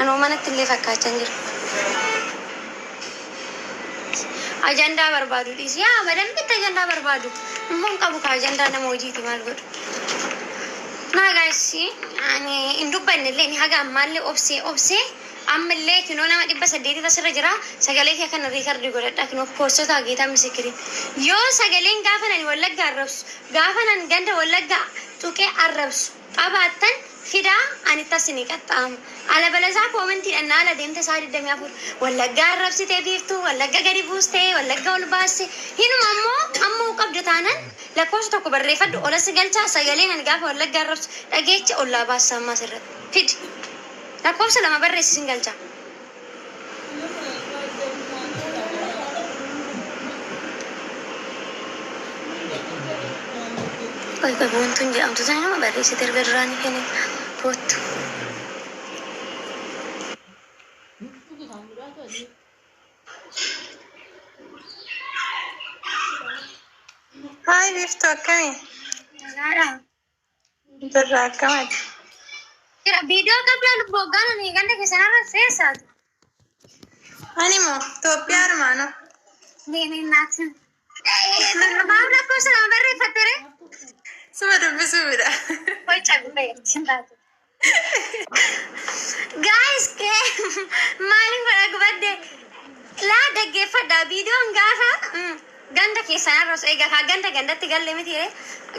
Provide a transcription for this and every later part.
Anoo manatti illee fakkaachaa hin jiru. Ajandaa barbaadu dhiisi. Yaa badambitti ajandaa barbaadu. Immoo hin qabu ka ajandaa nama hojiiti maal godhu. Naa guys, ani hin dubbanne illee ni haga ammaallee obsee obsee ammallee kinoo nama 800 asirra jira. Sagalee kee kana record godhadha, kinoo poostota geetaa misikirii. Yoo sagaleen gaafa nani Wallagga arrabsu, gaafa nan ganda Wallagga tuqee arrabsu qabaattan, fidaa, ani tasini qaxxaamu. Alabalazaa commentiidhaan na ala deemte isaa 24 Wallaggaa arrabsitee, Biiftuu Wallagga gadi buustee, Wallagga ol baaste. Hinuma ammoo ammoo qabdu taanan lakkoofsa tokko barreeffadhu, olas galchaa. Sagalee nan gaafa Wallagga arrabsu dhageecha ollaa baassa. Ammaa sirratti fidi, lakkoofsa lama barreessi, sin galchaa. Qoy qoy, Boontuun jedhamtu tana nama barreessite erga duraanii kenne koottu. Haay Biiftuu, akkamii? Nagaadha. Birraa, akkamati? Jira viidiyoo qabdaa lubbuu hoggaan ani ganda keessan irra feessaatu. Ani moo Itoophiyaa armaanoo. Deemee naatin. Maaf lakkoofsa lama barreeffatte ree? Suma dubbisuu bira. Qoy cabi fayyadamti taate. Guys, kee maaliin godha gubadde? Laa, dhaggeeffadha, viidiyoon gaafa ganda keessan arrasu egaa kaa ganda gandatti galle miti ree?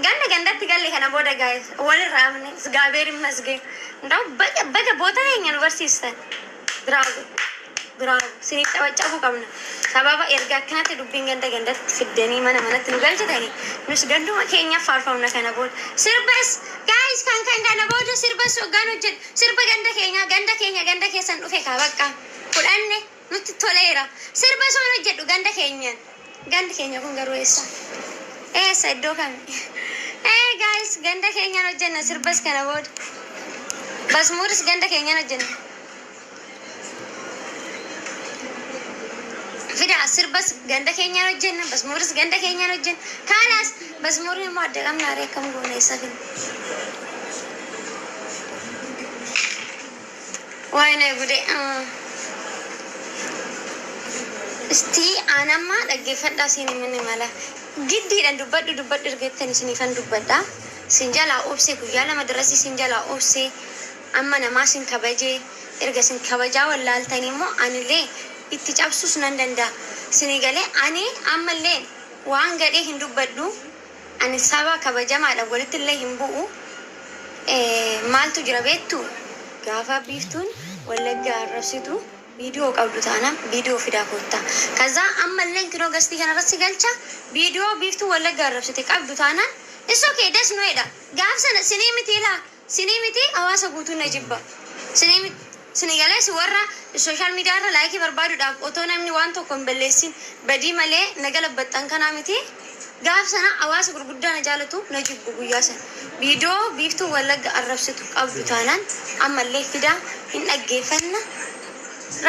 Ganda gandatti galle kana booda guys, walirraa hafne እግዚአብሔር ይመስገን. Ndaw baga baga boota keenya nu barsiistan. Bravo. Bravo. Siniif taphachuu qabna. Sababa erga akkanatti dubbiin ganda gandatti fiddanii mana manatti nu galchitanii, nus ganduma keenyaaf faarfamna kana booda. Sirbas guys, kan kana booda sirbas hoggaan hojjedhu sirba ganda keenyaa, ganda keenya, ganda keessan dhufe kaa bakka fudhanne nutti toleera. Sirba soon hojjedhu ganda keenyaan. Gandi keenya kun garuu eessa? Eessa, iddoo kami? Ee guys, ganda keenyaan hojjenna sirbas kana booda. Basmuuris ganda keenyaan hojjenna. Fida, sirbas ganda keenyaan hojjenna, basmuuris ganda keenyaan hojjenna. Kaanaas basmuuriin immoo adda qabna aree, akkam goona, eessa finna? Waayine gude. Istii aan amma dhaggeeffadhaa, siin himini mala. Giddiidhaan dubbadhu dubbadhu ergettan isiniifan dubbadha. Sin jalaa obsee guyyaa 2 dirasii sin jalaa obsee, amma namaa sin kabajee, erga sin kabajaa wallaaltanii immoo anillee itti cabsuus nan danda'a. Sinii galee, ani ammallee waan gadhee hin dubbadhu. Ani saba kabajamaadha, walitti illee hin bu'u. Maaltu jira beektu? Gaafa Biiftuun Wallaggaa arrabsitu viidiyoo qabdu taanaan viidiyoo fidaa koottaa. Kazaa ammallee kinoo gastii kanarratti galcha, viidiyoo Biiftuun Wallaggaa arrabsite qabdu taanaan it's okay, das nuedha. Gaaf sana sinii miti ilaa, sinii miti, hawaasa guutuun na jibba. Sinii miti. Sini galees warra social media irra like barbaaduudhaaf otoo namni waan tokko hin balleessin badii malee na galabbaxxan kanaa miti. Gaaf sana hawaasa gurguddaa na jaalatu na jibbu guyyaa sana. Viidiyoo Biiftuun Wallagga arrabsitu qabdu taanaan ammallee fidaa, hin dhaggeeffanna.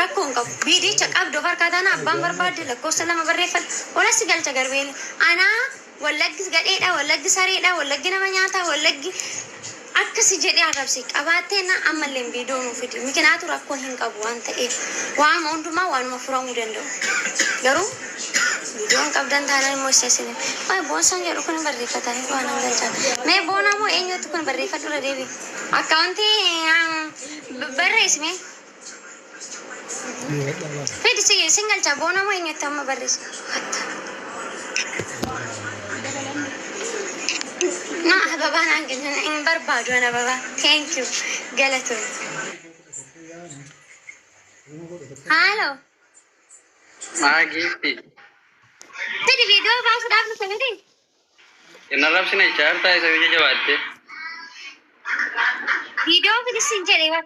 Rakkoo hin qabu. Viidiyicha qabdu of harkaa taanaan abbaan barbaadde lakkoofsa lama barreeffadha. Olas galcha garbeele. Anaa Wallaggis gadheedha, Wallaggi sareedha, Wallaggi nama nyaata, Wallaggi akkasi jedhee arrabse qabaattee na ammallee viidiyoo nuu fidi. Mikinaatu rakkoo hin qabu waan ta'eef waanuma hundumaa waanuma furamuu danda'u. Garuu viidiyoon qabdan taanaan immoo isa isin. Waay, Boonsaan jedhu kun barreeffatanii waan hin galchaa. Mee Boonaa moo eenyutti kun barreeffadhu, irra deebi. Accountii barreessi mee. Fidi, si sin galchaa, Boonaa moo eenyutti amma barreessi. Na ababaa naan kennan hin barbaadu an ababaa. Thank you. Galatoom. Haalo. Maa giifti. Fidi, viidiyoo baasuudhaaf dhufe miti. Hin arrabsine chaartaa isa biyya jabaatte. Viidiyoo fidi sin jedhe bar.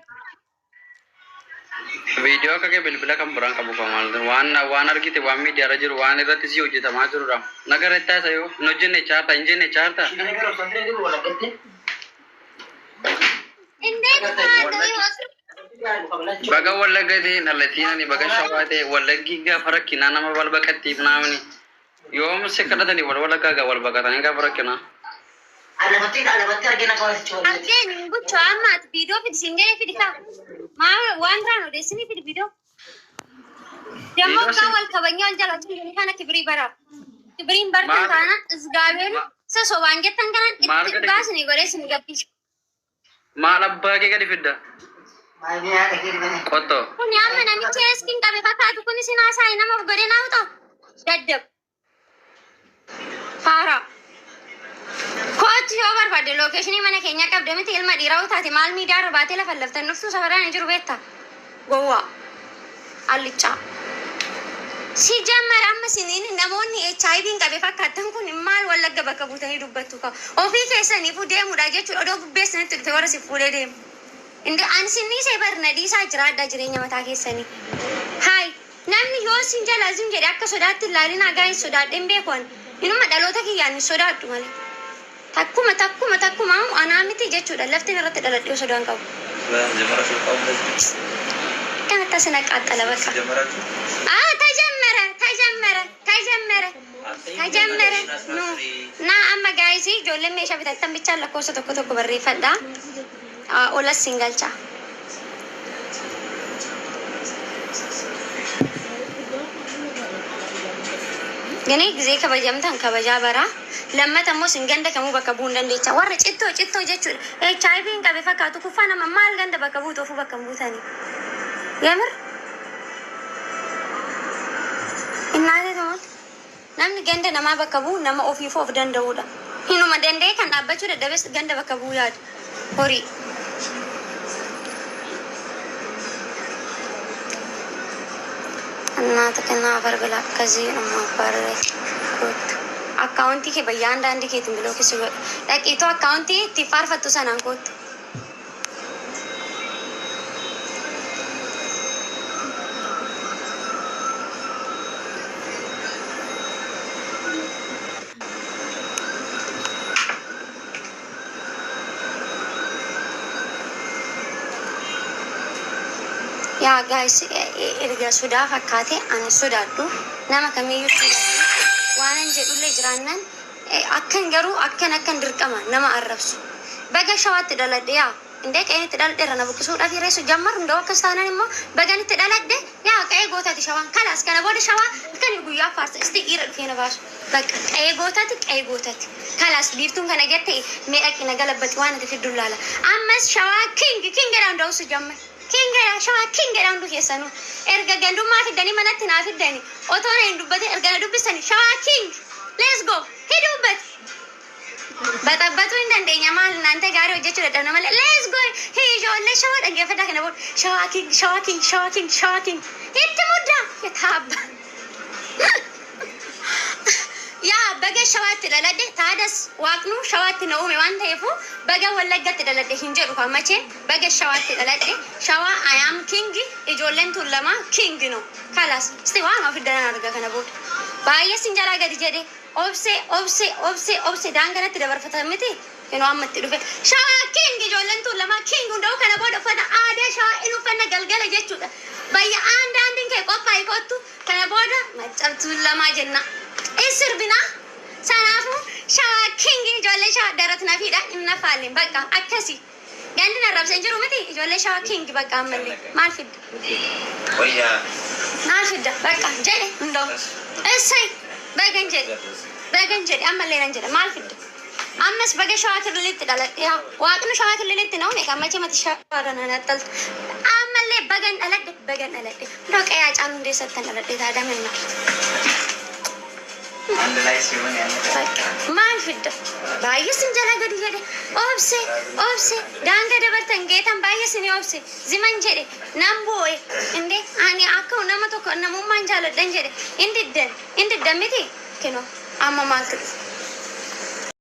Viidiyoo akka kee bilbila kan biraan qabu kan maal waan waan argite, waan miidiyaarra jiru, waan irratti si hojjetamaa jirudha. Naga irratti haasa'u hin hojjenne chaartaa hin jenne chaartaa. Indeet maal? Baga Wallagga ta'e dhalatiin, ani baga Shawaa ta'e, Wallaggi gaafa rakkinaa nama wal baqattiif naamni. Yoom si kadhatanii wal Wallaggaa gaa wal baqatanii gaafa rakkinaa. Argeen hin bulchu, amma ati viidiyoo fidi sin jedhe, fidi kaa. Maa Waan biraan odeessinii fidi viidiyoo. Dammoo kaa wal kabajnee wal jaalachuu kana kibirii baraa. Kibiriin bartan taana isgaabeen isa sobaan jettan kanaan Maal itti gadi dhugaasni godhee isin gabbisa. Maal abbaa kee gadi fidda? Qottoo. Kun amma namichi eeskin qabe fakkaatu kun isin haasa'e nama of godhee naa ta'u. Daddab. Faara. Kootti yoo barbaadde lookeeshinii mana keenyaa qabda miti ilma dhiiraa yoo taate maal miidiyaa irra baatee lafa laftan dhuftuu safaraan hin jiru beektaa? Gowwaa. Allichaa. Si jammar amma siniin namoonni HIV hin qabe fakkaatan kun maal Wallagga bakka buutanii dubbattu qaba. Ofii keessaniifuu deemuudha jechuudha odoo bubbeessanitti dhufe warra si fuudhee deemu. Inde ani sinniisee barna dhiisaa jiraadhaa jireenya mataa keessanii. Haay, namni yoo sin jalaa zim jedhe akka sodaatti ilaalin hagaa hin sodaadheen beeku ani. Inuma dhaloota kiyyaan hin sodaadhu malee. Takkuma takkuma takkuma anaa miti jechuudha lafti irratti dhaladhee sodaan qabu. Kanatti asina qaaxxala bakka. ተጀመረ ተጀመረ ተጀመረ ተጀመረ nu na amma gaayisii ijoolleen meeshaa bitattan bichaan lakkoofsa tokko tokko barreeffadha. Olas sin galcha. Gani gisee kabajamtan kabajaa bara. Lammata immoo sin ganda kamuu bakka bu'uu hin dandeecha. Warra cittoo cittoo jechuudha. HIV hin qabe fakkaatu kuffaa nama maal ganda bakka buutu ofuu bakka hin buutanii. Yamir? Innaate tumut. Namni ganda namaa bakka bu'u nama ofiif of danda'udha. Hinuma danda'e kan dhaabbachuu dadhabes ganda bakka bu'uu yaadu. Horii. Annaata kennaa barbila akkasii amma barree kootu. Akkaawuntii kee bayyaan daandii keetiin bilookisi godhu. Dhaqiitoo akkaawuntii itti faarfattu sanaan kootu. Yaa gaayis, erga sodaa fakkaate ani sodaadhu nama kamiyyuu sodaadhu waanan jedhullee jiraannaan akkan garuu akkan akkan dirqama nama arrabsu. Baga Shawaatti dhaladhe yaa indee qe'een itti dhaladhe irra na buqqisuudhaaf hireessu jammar hunda'u akkas taanaan immoo bagan itti dhaladhe yaa qe'ee gootaati Shawaan kalaas kana booda Shawaa akkan guyyaa faarsa isti dhiira dhufee na baasu. Bakka qe'ee gootaati qe'ee gootaati. Kalaas biiftuun kana jette mee dhaqi na galabbati waan ati fiddu laala. Ammas Shawaa king king jedhaa hunda'u su jammar. King jedha Shawaa king jedha hundu keessanuu. Erga gandummaa fiddanii manatti naa fiddanii otoo na hin dubbatin erga na dubbisanii Shawaa king let's go hidubbati. Baxabbatuu hin dandeenya maal naante gaarii hojjechuu dadhabna malee let's go hii ijoollee Shawaa dhaggeeffadhaa kana booda Shawaa king Shawaa king Shawaa king Shawaa king itti muddaa yataabba. Yaa baga Shawaatti dhaladhe taadas waaqnu Shawaatti na uume waan ta'eefu baga Wallaggatti dhaladhe hin jedhu kan machee baga Shawaatti dhaladhe Shawaa I am king ijoolleen tun lama king no kalaas isti waan of daran arga kana booda baay'ee sin jalaa gadi jedhe obse obse obse obse daanganatti dabarfatan miti yeroo amma itti dhufe Shawaa king ijoolleen tun lama king hunda'u kana booda uffata aadaa Shawaa in uffanna galgala jechuudha. Bayya aan daandiin kee qophaa'e kottu kana booda maccabtuun lamaa jenna. Sirbina sanaafuu Shawaa king ijoollee Shawaa darat nafiidha hin nafaalleen bakka akkasi. Gandi narrabsa hin jiru miti ijoollee Shawaa king bakka ammallee maal fidda? Maal fidda bakka jedhe hunda'u. Essay bagan jedhe bagan jedhe ammallee nan jedhe maal fidda? Ammas baga Shawaa kililitti dhaladhe yaa waaqni Shawaa kililitti na uume kan machee mati Shawaa kana naxxaltu. Ammallee bagan dhaladhe bagan dhaladhe. Hunda'u qe'ee Caaluu Hundeessattan dhaladhe taadamenna. Maal fidda? Baay'ee sin jala gadi jedhe obse obse daangaa dabartan geetan baay'ee sin obse ziman jedhe nan boo'e inde ani akka nama tokko namummaan jaaladhan jedhe hin diddan hin diddan miti kinoo amma maaltu dhufe?